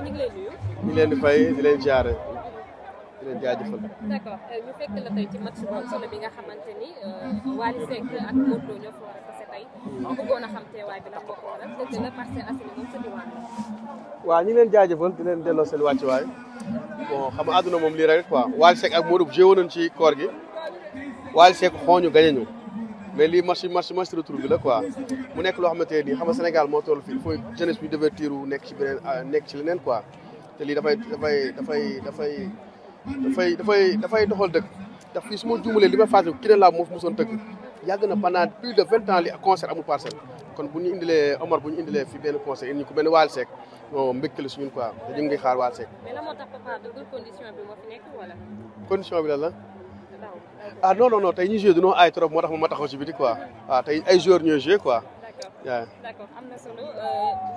ñu ngi lay nuyu. ñu leen di fay di leen jaare di leen jaajëfal. d'accord ñu fekk la tey ci match bu am solo bi nga xamante ni Wally Seck ak Modou Lo ñoo fa war a tase tey ñu bëggoon a xam teewaay bi lan moo ko waral dëgg la Parcelles Assainies moom sa diwaan la. waaw ñu ngi leen jaajëfal di leen delloo seen wàccuwaay bon xam nga àdduna moom lii rek quoi Wally Seck ak Modou joué nañ ci koor gi Wally Seck xooñu gañe ñu mais lii match retour bi la quoi mu nekk loo xamante ne nii xam nga Sénégal moo toll fii il faut jeunesse bi divertir wu nekk ci beneen nekk ci leneen quoi te lii dafay doxal dëkk ndax fii su ma juumalee li ma fàttali ki ne laa moo fi mosoon tëgg yàgg na pendant plus de 20 ans li concert amul Parcelles kon bu ñu indilee Omar bu ñu indilee fii benn concert indi ñu ko benn Wally Seck non mbégte la suñun quoi te ñu ngi xaar Wally Seck. mais la moo tax papa dëggul condition bi moo fi nekk wala. condition bi lan la. ah non tey ñi joué dañoo aay trop moo tax ma taxaw ci biti quoi waaw tey ay joueurs ñooy joué quoi. d'accord am na solo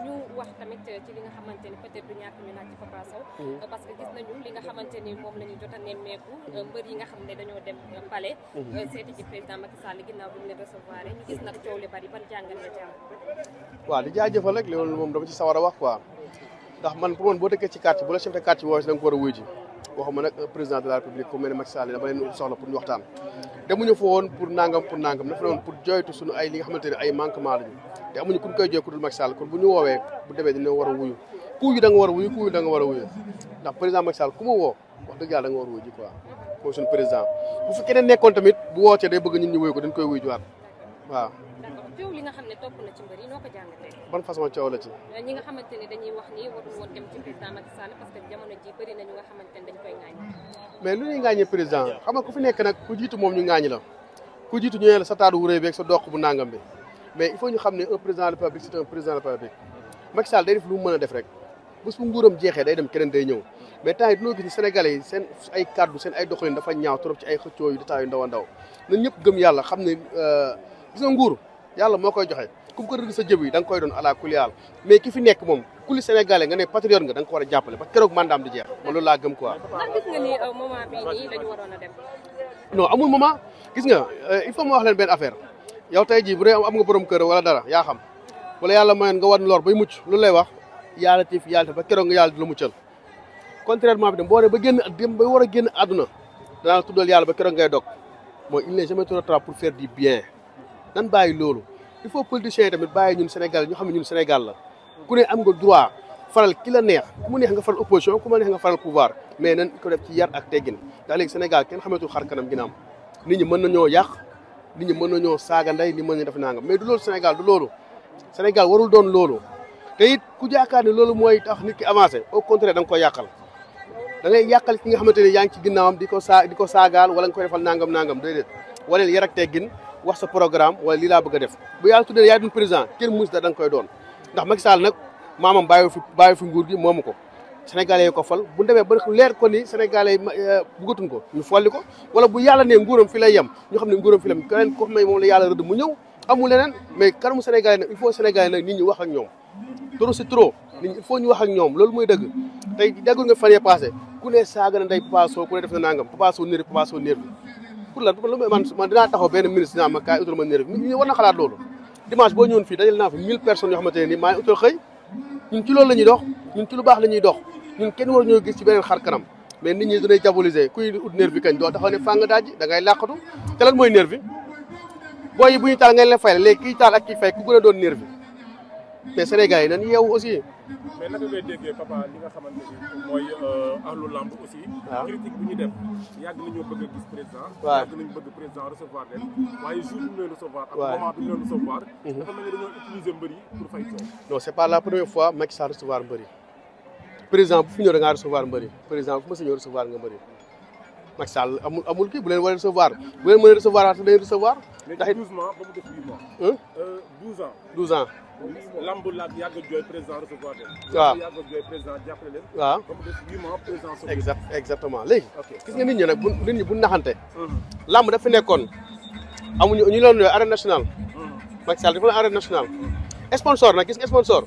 ñu wax tamit ci li nga xamante ni peut-être du ñàkk ñu laaj ci Papa Sow parce que gis nañu li nga xamante ni moom la ñu jot a nemmeeku mbër yi nga xam ne dañoo dem palais seeti ci président Macky Sall ginnaaw bi mu leen recevoir ñu gis nag coow li bari ban jàngal nga ci am. waaw di jaajëfal rek loolu moom dama ci sawar a wax quoi ndax man pour man boo dëkkee ci quartier bu la chef de quartier woo si da nga ko war a wuy ji waxuma nag président de la république ku mel ne Macky Sall dama leen soxla pour ñu waxtaan demuñu fa woon pour nangam dafa ne woon pour joytu suñu ay li nga xamante ne ay manquement lañu te amuñu ku ñu koy jooy ku dul Macky Sall kon bu ñu woowee bu demee dina war a wuyu ku yi da nga war a wuyu ku yi da nga war a wuyu ndax président Macky Sall ku ma woo wax dëgg yàlla da nga war a wuyu ji quoi mooy suñu président bu fi keneen nekkoon tamit bu wootee day bëgg ñun ñu wuyu ko dañ koy wuyu jiwaat waaw. d'accord coow li nga xam ne topp na ci mbër yi noo ko jàngatee. ban façon coow la ci. ñi nga xamante ne dañuy wax ni warul woon dem ci président Macky Sall parce que jamono ji bëri na ñu nga xamante ne dañ koy ŋaañ. mais lu ñuy ŋaañee président xam nga ku fi nekk nag ku jiitu moom ñu ŋaañ la ku jiitu ñu ne la sa taadu wuréy beeg sa doq bu nangam bi mais il faut ñu xam ne un président de la République c'est un président de la République Macky Sall day def lu mu mën a def rek bés bu nguuram jeexee day dem keneen day ñëw mais temps yi dinoo gis ni Sénégalais yi seen ay kàddu seen ay doxalin dafa ñaaw trop ci ay xëccoo yu détails yu ndaw a ndaw nañ ñëpp gëm yàlla xam ne gis nga nguur yàlla moo koy joxe ku ko rëdd sa jëb yi da nga koy doon ala kulli yàlla mais ki fi nekk moom kuli Sénégalais nga ne patriote nga da nga ko war a jàppale parce que keroog mandaam di jeex man loolu laa gëm quoi. ndax gis nga ni moment bii nii dañu waroon a dem. non amul moment gis nga il faut ma wax leen benn affaire yow tey jii bu dee am nga borom kër wala dara yaa xam wala yàlla mayoon nga wan lor bay mucc lu lay wax yàlla tiif yàlla ba keroog nga yàlla di la muccal contrairement bi dem boo ne ba génn dem ba war a génn àdduna danaa la tuddal yàlla ba keroog ngay dog mooy il n'est jamais trop tard pour faire du bien nan bàyyi loolu il faut politiciens yi tamit bàyyi ñun Sénégal ñu xam ne ñun Sénégal la ku ne am nga droit faral ki la neex ku mu neex nga faral opposition ku ma neex nga faral pouvoir mais nan ko def ci yar ak teggin ndax léegi Sénégal kenn xamatul xar kanam ginnaaw nit ñi mën nañoo yàq nit ñi mën nañoo saaga ndey li mën nañu def nangam mais du loolu Sénégal du loolu Sénégal warul doon loolu te it ku jaakaar ne loolu mooy tax nit ki avancé au contraire da nga koy yàqal da ngay yàqal ki nga xamante ne yaa ngi ci ginnaawam di ko saagaal wala nga koy defal nangam déedéet waleel yar ak teggin wax sa programme wala lii laa bëgg a def bu yàlla tuddee yaay doon président kenn mus da nga koy doon ndax Macky Sall nag maamam bàyyi fi nguur gi moomu ko Sénégalais yi ko fal bu demee ba leer ko ni Sénégalais yi bëggatuñ ko ñu folli ko wala bu yàlla ne nguuram fi lay yem ñu xam ne nguuram fi la yem keneen ko xam ne moom la yàlla rëdd mu ñëw amul leneen mais kanamu Sénégalais nag il faut Sénégalais nag nit ñi wax ak ñoom trop c'est trop nit ñi il faut ñu wax ak ñoom loolu mooy dëgg tey déggul nga fan yee passé ku ne saaga na ndey Papa Sow ku ne def na nangam Papa Sow néer bi pour lan man dinaa taxaw benn ministre dinaa ma kaay utal ma néer bi nit ñi war na xalaat loolu dimanche boo ñëwoon fii dajal naa fi 1000 personnes yoo xamante ne nii maa ngi utal xëy ñun ci loolu la ñuy dox ñun ci lu baax la ñuy dox ñun kenn war ñoo gis ci beneen xar kanam mais nit ñi danay diaboliser kuy ut nervi kañ doo taxaw ne fàng daaj da ngay làqatu te lan mooy nervi booy yi bu ñu taal ngay leen fay léegi kiy taal ak kiy fay ku gën a doon nervi mais Sénégal yi nan yeewu aussi. mais naka ngay déggee papa li nga xamante ni mooy ahlu lamb aussi. waaw critique bu ñu def yàgg nañoo bëgg a gis président. waaw yàgg nañu bëgg président recevoir leen waaye jour bi ñu leen recevoir. ak waaw moment bi ñu leen recevoir. dafa mel ni dañoo utiliser mbër yi pour fay coow. non c'est pas la première fois Macky Sall recevoir mbër yi président bu fi ñëw da ngaa recevoir mbër yi président bu ma si ñëw recevoir nga mbër yi Macky Sall amul kii bu leen war a recevoir bu leen mën a recevoir waat dañuy recevoir. ndax 12 mois ba mu def 8 mois. 12 ans. 12 ans. lamb laag yàgg a jooy président recevoir leen. waaw yàgg a jooy président jàppale leen. waaw ba mu def 8 mois président. exactement léegi. ok gis nga nit ñi nag nit ñi bu naxante. lamb dafa nekkoon amuñu ñu leen arène nationale. Macky Sall dafa la arène nationale. sponsor nag gis nga sponsor.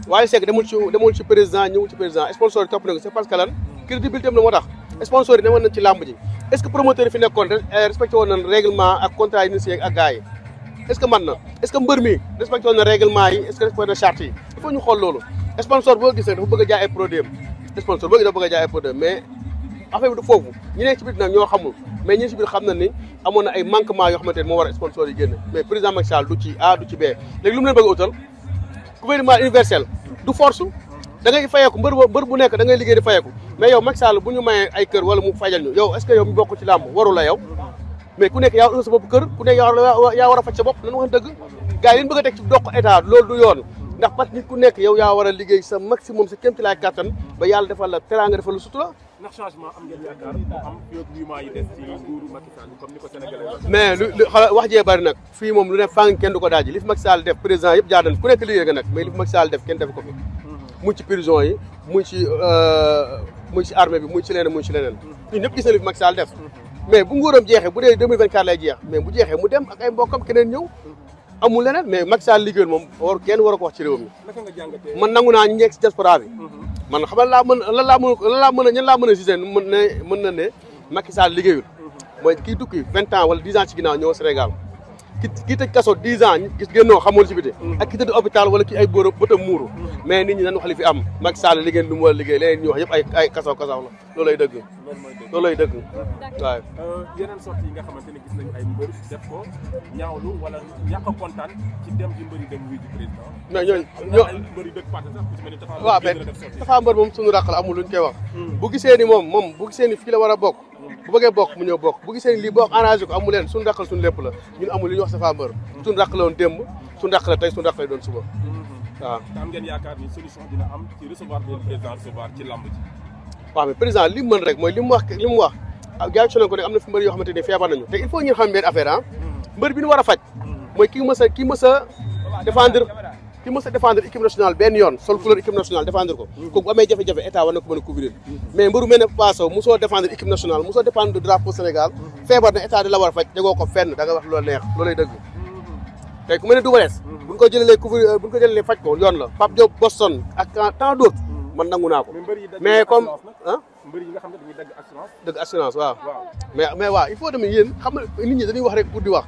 Wally Seck demul ci président ñëwul ci président sponsor yi topp na ko c'est parce que lan crédibilité am la moo tax sponsor yi demoon nañ ci lamb ji est-ce que promoteur yi fi nekkoon respecté woon nañ règlement ak contrat yi initié ak gars yi est-ce que man na est-ce que mbër mi respecté woon na règlement yi est-ce que respecté na charte yi il faut ñu xool loolu sponsor boo gisee dafa bëgg a jaay ay produits am sponsor boo gisee dafa bëgg a jaay ay produits am mais affaire bi du foofu ñi nekk ci biir nag ñoo xamul mais ñi ci biir xam na ni amoon na ay manquement yoo xamante ne moo war a sponsor yi génn mais président Macky Sall du ci A du ci B léegi lu mu leen bëgg a utal gouvernement universel du force da ngay fayeeku mbër bu nekk da ngay liggéey di fayeeku mais yow Macky Sall bu ñu mayee ay kër wala mu fajal ñu yow est ce que yow mi bokk ci làmb waru la yow mais ku nekk yaa war sa bopp kër ku nekk yaa war a faj sa bopp nañu wax dëgg gars yi leen bëgg a teg ci doq état loolu du yoon ndax parce que nit ku nekk yow yaa war a liggéey sa maximum sa kéemtalaay kàttan ba yàlla defal la teraanga defal la sutura ndax changement am ngeen yaakaar mu am fii ak 8 mois yi des ci nguuru Macky Sall comme ni ko Sénégalais mais lu xala wax jee bari nag fii moom lu ne fang kenn du ko daaji li fi Macky Sall def président yëpp jaar nañ ku nekk liggéey nga nag mais li fi Macky Sall def kenn def ko fi muy ci prison yi muy ci armée bi muy ci leneen ñun ñëpp gis na li fi Macky Sall def mais bu nguuram jeexee bu dee 2024 lay jeex mais bu jeexee mu dem ak ay mbokkam keneen ñëw amul leneen mais Macky Sall liggéeyul moom kenn war a ko wax ci réew mi man nangu naa ñu nekk si diaspora bi man xam lan laa mën a gisee mën na ne Macky Sall liggéeyul mooy kii tukki 20 ans wala 10 ans ci ginnaaw ñëw Sénégal kii tëj kaso 10 ans gis génnoo xamoon ci biti ak ki tëdd hôpital wala ki ay bóoram bëtam muuru mais nit ñi nañ wax li fi am Macky Sall liggéey lu mu war a liggéey léegi ñu wax yëpp ay kasaw la loolu lay dëgg waaw yeneen sorties yi nga xamante ne gis nañu ay mbër def ko ñaawlu wala ñàkk a kontaan ci dem di mbëri dem wuy di président mais ñooñu mbëri dëkk parti sax ku ci mel ni waaw mais Tapha Mbeur moom suñu ràq la amul luñ koy wax bu gisee ni moom bu gisee ni fii la war a bokk bu bëggee bokk mu ñëw bokk bu gisee ni lii bokk arrangé ko amul leen suñu ràqal suñu lépp la ñun amul li ñuy wax Tapha Mbeur suñu ràq la woon démb suñu ràq la tey suñu ràq lay doon suba waaw te am ngeen yaakaar ni solution dina am ci recevoir leen président recevoir ci lamb ji waaw mais président li mu mën rek mooy li mu wax gars yi ko ne am na fi mbër yoo xamante ne feebar nañu te il faut ñu xam benn affaire mbër bi ñu war a faj mooy kii mës a défendre équipe nationale benn yoon sol couleur équipe nationale défendre ko kooku bu amee jafe-jafe état war na ko mën a couvrir mais mbëru mel ne Papa Sow mosoo défendre équipe nationale mosoo défendre de drapeau Sénégal feebar na état di la war a faj tegoo ko fenn da nga wax loolu neex loolay dëgg tey ku mel ne Double Less buñ ko jëlee faj ko yoon la Pape Diop Boston ak tant d'autres man nangu naa ko mais comme mbër yi nga xam ne dañuy dëgg assurance waaw mais waaw il faut tamit yéen xam nga nit ñi dañuy wax rek pour di wax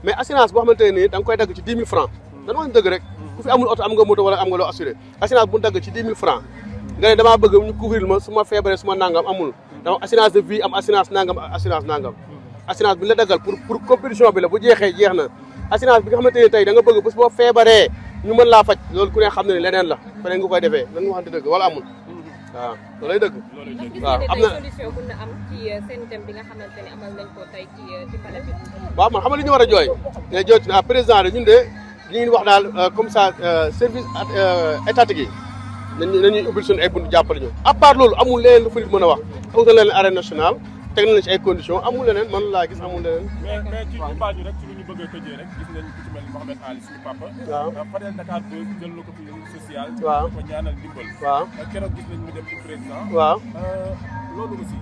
mais assurance boo xamante ne nii da nga koy dagg ci 10 000 francs dañu wax dëgg rek ku fi amul oto am nga moto wala am nga loo assuré assurance bu dagg ci 10 000 francs nga ne damaa bëgg ñu couvrir ma su ma feebaree su ma nangam amul dama assurance de vie am assurance nangam assurance bi la daggal pour compétition bi la bu jeexee jeex na assurance bi nga xamante ne tey da nga bëgg bés boo feebaree ñu mën laa faj loolu ku ne xam ne ne leneen la feneen nga koy defee nan waxante dëgg wala amul waaw loolay dëgg waaw am na solution mën na am ci seen dem bi nga xamante ne amal nañ ko tey ci palais bi waaw man xam nga li ñu war a jooy ne jooy ci président de ñun de li ñuy wax daal comme ça service étatique yi nañuy ubbil suñu ay bunt jàppale ñu à part loolu amul leneen lu fa nit mën a wax utal leen arène nationale teg nañ ci ay conditions amul leneen man laa gis amul leneen mais ci ñu baal ñu rek ci lu ñu bëgg a tëjee rek gis nañ ku ci mel ni Mouhamed Ali suñu papa waaw Fadel Dakar Buzz jël na ko fi social waaw ko ñaanal dimbal waaw keroog gis nañ mu dem ci président waaw loolu aussi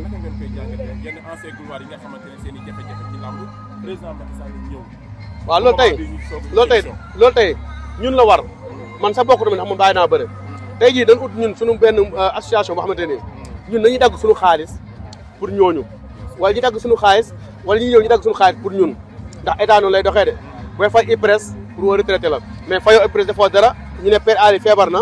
naka ngeen koy jàngatee yenn ancien gloire yi nga xamante ne seen i jafe-jafe ci làmb président Macky Sall ñëw waaw loolu tey ñun la war man sa bokk tamit xam nga bàyyi naa bëre tey jii dañ ut ñun suñu benn association boo xamante ni ñun nañuy dagg suñu xaalis pour ñooñu wala ñu dagg suñu xaalis wala ñu ñëw ñu dagg suñu xaalis pour ñun ndax état noonu lay doxee de booy fay IPRES pour war retraité la mais fayoo IPRES defoo dara ñu ne Père Ali feebar na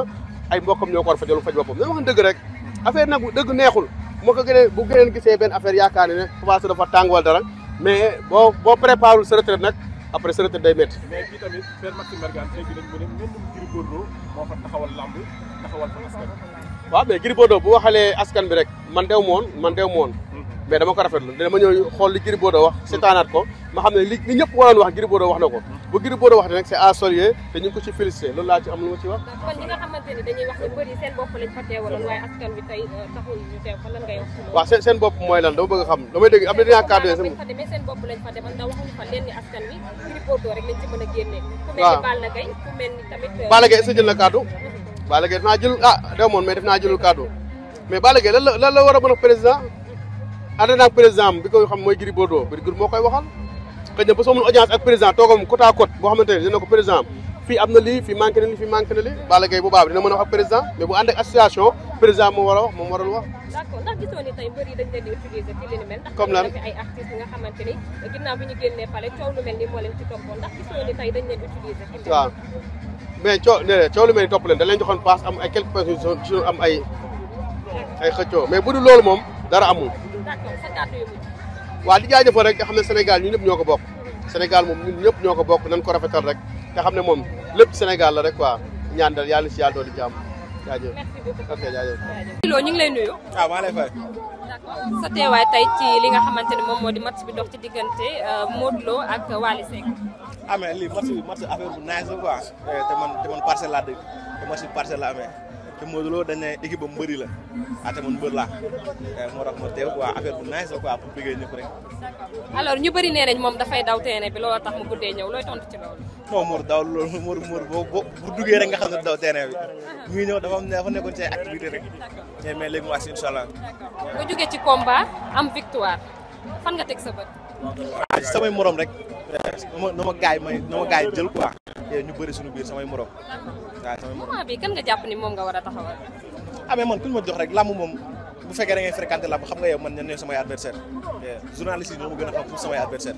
ay mbokkam ñoo ko war fajal faj boppam dañu wax dëgg rek affaire nag dëgg neexul moo ko gënee bu gëneen gisee benn affaire yaakaar ne Papa Sow dafa tàng wala dara mais boo préparé sa retraite nag après sa retraite day métti. mais fii tamit Père Maxime Mergane tey jii dañu mën a mel ni Gris Bordeaux moo fa taxawal lamb taxawal fa askan waaw mais Gris Bordeaux bu waxalee askan bi rek man dew moon mais dama ko rafetlu dama ñëw xool li Gris Bordeaux wax seetaanaat ko ma xam ne li ñëpp waroon wax Gris Bordeaux wax na ko bu Gris Bordeaux wax nag c'est à saluer te ñu ngi ko ci félicité loolu laa ci am lu ma ci wax. kon ñi nga xamante ni dañuy wax ne bëri seen bopp lañ fa teewaloon waaye askan bi tey taxul ñu teew fa lan ngay wax. waaw seen bopp mooy lan dama bëgg a xam damay dégg am na dinaa kàddu fa demee seen bopp lañ fa demal ndax waxuñu fa leen ni askan bi Gris Bordeaux rek lañ ci mën a génnee. waaw ku mel ni Balla Gaye ku mel ni tamit. Balla Gaye est-ce que jël na kàddu. Balla Gaye def naa jël dew moon mais def naa jëlul kàddu mais Balla Gaye lan la war a mën a président ànd naag président bi ko xam mooy Gris Bordeaux moo koy waxal xëy na ba soo mën audience ak président toogal mu côte à côte boo xamante ne dina ko président fii am na lii fii manqué na lii fii manqué na lii Balla Gaye bu baax dina mën a wax ak président mais bu ànd ak association président moo war a wax moom warul wax. d'accord ndax gisoo ni tey mbër yi dañ leen di utiliser ci li ni mel. comme lan ndax ay artistes yi nga xamante ni ginnaaw bi ñu génnee pale coow lu mel ni moo leen ci toppoon ndax gisoo ni tey dañ leen utiliser. waaw mais coow lu mel ni topp leen da leen joxoon paas am ay quelques personnes yu am ay xëccoo mais bu dul loolu moom dara amul. d'accord sa kàddu yu mujj. waaw di jaajëfal rek nga xam ne Sénégal ñun ñëpp ñoo ko bokk Sénégal moom ñun ñëpp ñoo ko bokk nañ ko rafetal rek nga xam ne moom lépp Sénégal la rek quoi ñaan dal yàlla si yàlla doon di jàmm jaajëf. merci beaucoup ok jaajëf. Kilo ñu ngi lay nuyu. waaw maa lay fay. d'accord sa teewaay tey ci li nga xamante ne moom moo di match bi dox ci diggante Modou Lo ak Wally Seck. ah mais lii match affaire bu nice la quoi te man parcelle laa dëgg te match bi parcelle la amee te Modou Lo dañ ne équipe ba mbëri la te man mbër laa moo tax ma teew quoi affaire bu nice la quoi pour bëggee ñëpp rek. alors ñu bëri nee nañ moom dafay daw terrain bi looloo tax mu guddee ñëw looy tontu ci loolu. non Modou daw loolu Modou bu duggee rek nga xam ne daw terrain bi mu ngi ñëw dafa nekkoon ci ay activité rek mais léegi mu wàcc incha allah. nga jógee ci combat am victoire fan nga teg sa bët. ci samay morom rek na ma gaay jël quoi ñu bëri suñu biir samay morom waaw samay morom. moment bi kan nga jàpp ni moom nga war a taxawal. ah mais man ku ñu ma jox rek làmb moom bu fekkee da ngay fréquenté làmb xam nga yow man ñan ñooy samay adversaire journaliste yi ñoo ma gën a xam pour samay adversaire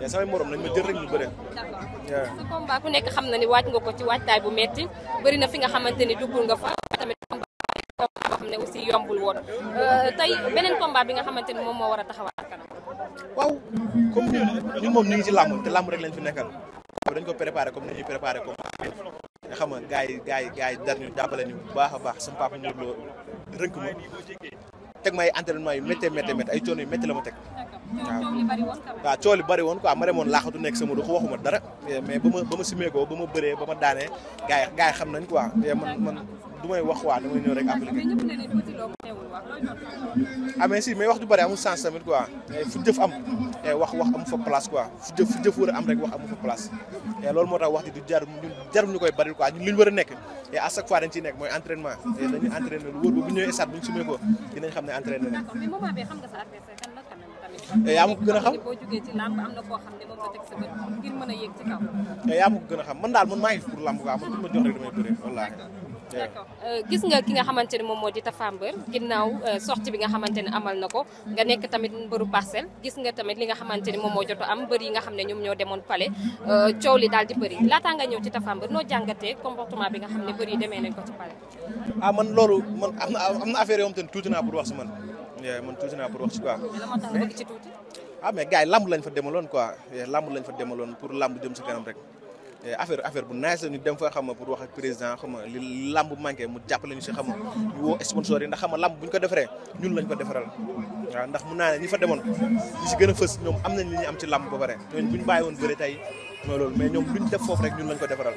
samay morom nañ ma jël rek ñu bëre. d'accord sa combat ku nekk xam na ni waaj nga ko ci waajtaay bu metti bëri na fi nga xamante ni duggul nga fa tamit combat boo xam ne aussi yombul woon tey beneen combat bi nga xamante ni moom moo war a taxawaat kanam. waaw comme ñun moom ñu ngi ci làmb te làmb rek lañ fi nekkal dañ ko préparé comme ni ñuy préparé comme nga xam nga gars yi dar ñu jàppale ñu bu baax a baax sama papa Modou Lo rënk ma teg ma ay entraînement yu méttee ay coono yu métti la ma teg waaw coow li bari woon quoi ma demoon laaxatu nekk sama dox waxuma dara mais ba ma simee ko ba ma bëree ba ma daanee gars yi xam nañ quoi man du may wax waa damay ñëw rek appliqué mais si mais wax ju bari amul sens tamit quoi fu jëf am wax amu fa place quoi fu jëf war a am rek wax amu fa place loolu moo tax wax di jarum ñu koy bari quoi ñun li ñu war a nekk et à chaque fois dañ ciy nekk mooy entraînement dañuy entraîné lu wóor ba bu ñëwee stade bu ñu simee ko dinañ xam ne entraîné nañ. mais moment bi xam nga sa adversaire kan la quand même tamit. yaa ma ko gën a xam boo jógee ci làmb am na koo xam ne moom nga teg sa bët ngir mën a yéeg ci kaw. yaa ma ko gën a xam man daal man maa ngi pour làmb quoi man bu ma jox rek damay bëre wallaahi. d'accord gis nga ki nga xamante ne moom moo di Tapha Mbeur ginnaaw sortie bi nga xamante ne amal na ko nga nekk tamit mbëru Parcelles gis nga tamit li nga xamante ni moom moo jot am mbër yi nga xam ne ñoom ñoo demoon Palais coow li daal di bëri laataa nga ñëw ci Tapha Mbeur noo jàngatee comportement bi nga xam ne mbër yi demee nañ ko ci Palais. ah man loolu man am na affaire yoo xam te ne tuuti naa pour wax si man tuuti naa pour wax si quoi. mais la moo tax nga bëgg ci tuuti. ah mais gars yi lamb lañ fa demaloon quoi lamb lañ fa demaloon pour lamb jëm si kanam rek. affaire bu nice la ñu dem fa xam nga pour wax ak président xam nga li lamb manqué mu jàppale ñu si xam nga ñu woo sponsor yi ndax xam nga lamb bu ñu ko defaree ñun lañ ko defaral waaw ndax mun naa ne ñi fa demoon ñi si gën a fës ñoom am nañ li ñu am ci lamb ba pare ñooñu bu ñu bàyyi woon bëri tey mooy loolu mais ñoom lu ñu def foofu rek ñun lañ ko defaral.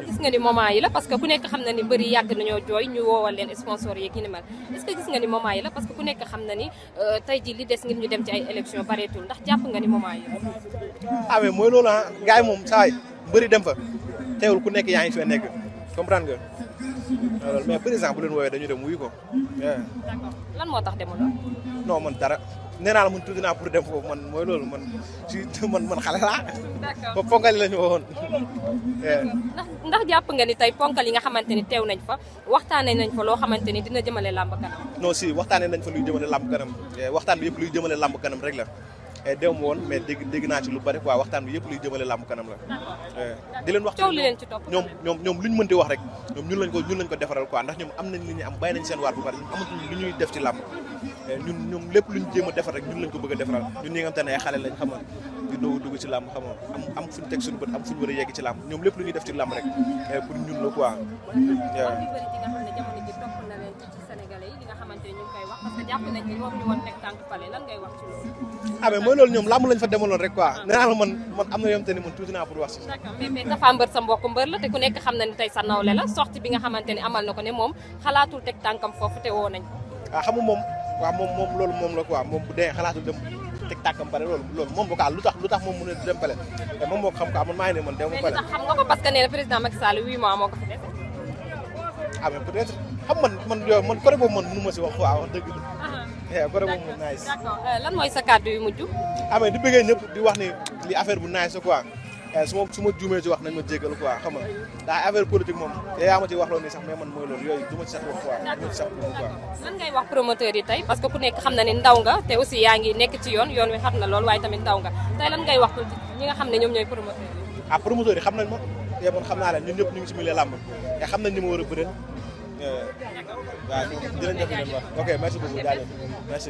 gis nga ni moment yi la parce que ku nekk xam na ni bëri yàgg nañoo jooy ñu woowal leen sponsor yeeg yi ni mel est-ce que gis nga ni moment yi la parce que ku nekk xam na ni tey ji li des ngir ñu dem ci ay élection bareetul ndax jàpp nga ni moment yi la. ah mais mooy loolu ah gars yi moom saa bëri dem fa teewul ku nekk yaa ngi fee nekk comprendre nga loolu mais président bu leen woowee dañu dem wuyu ko. d'accord lan moo tax demuloo. non man dara nee naa la man tuuti naa pour dem foofu man mooy loolu man xale laa. d'accord ba ponkal la ñu waxoon. ndax jàpp nga ni tey ponkal yi nga xamante ni teew nañ fa waxtaanee nañ fa loo xamante ni dina jëmale làmb kanam. non si waxtaanee nañ fa luy jëmale làmb kanam waxtaan bi yëpp luy jëmale làmb kanam rek la. déw ma woon mais dégg naa ci lu bari quoi waxtaan bi yëpp luy jëmale làmb kanam la. di leen wax coow li leen ci topp ñoom lu ñu mënti wax rek ñoom ñun lañ ko defaral quoi ndax ñoom am nañ li ñu am bàyyi nañ seen waar bu bari amatuñ lu ñuy def ci làmb ñoom lépp lu ñu jéem a defar rek ñun lañ ko bëgg a defaral ñun ñi nga xam te ne ay xale lañ xam nga di dugg ci làmb xam nga am fu ñu teg suñu bët am fu ñu war a yegg ci làmb ñoom lépp lu ñuy def ci làmb rek pour ñun la quoi. parce que jàpp nañ ni moom ñu woon teg tànk Palais lan ngay wax ci loolu. ah mais mooy loolu ñoom làmb lañ fa demaloon rek quoi nee naa la man am na yoo xamante ne man tuuti naa pour wax si. d'accord mais Tapha Mbeur sa mbokk mbër la te ku nekk xam na ni tey sa nawle la sortie bi nga xamante ni amal na ko ne moom xalaatul teg tànkam foofu te woo nañ ko. waaw xam nga moom waaw moom loolu moom la quoi moom bu dee xalaatul dem teg tànkam pare loolu moom bu lu tax moom mu ne dem Palais te moom moo ko xam quoi man maa ngi ne man dem Palais. mais li tax xam nga ko parce que nee na président Macky Sall 8 mois moo ko fi def. ah mais peut-être xam man côté boobu man mënu ma si wax waaw wax dëgg. côté boobu moom nice. d'accord lan mooy sa kàddu yu mujj. ah mais di bëggee ñëpp di wax ni li affaire bu nice quoi su ma juumee ci wax nañ ma jéggal quoi xam nga ndax affaire politique moom yaa ma ci wax loolu nii sax mais man mooy loolu yooyu du ma ci sax wax quoi du ma ci sax quoi. lan ngay wax promoteur yi tey parce que ku nekk xam na ne ndaw nga te aussi yaa ngi nekk ci yoon wi xam na loolu waaye tamit ndaw nga tey lan ngay wax ñi nga xam ne ñoom ñooy promoteur yi. ah promoteur yi xam nañ ma te man xam naa la ñun ñëpp ñu ngi si milieu làmb te xam nañ ni ma war a bëre waaw jërëjëf ok merci beaucoup jaajëf merci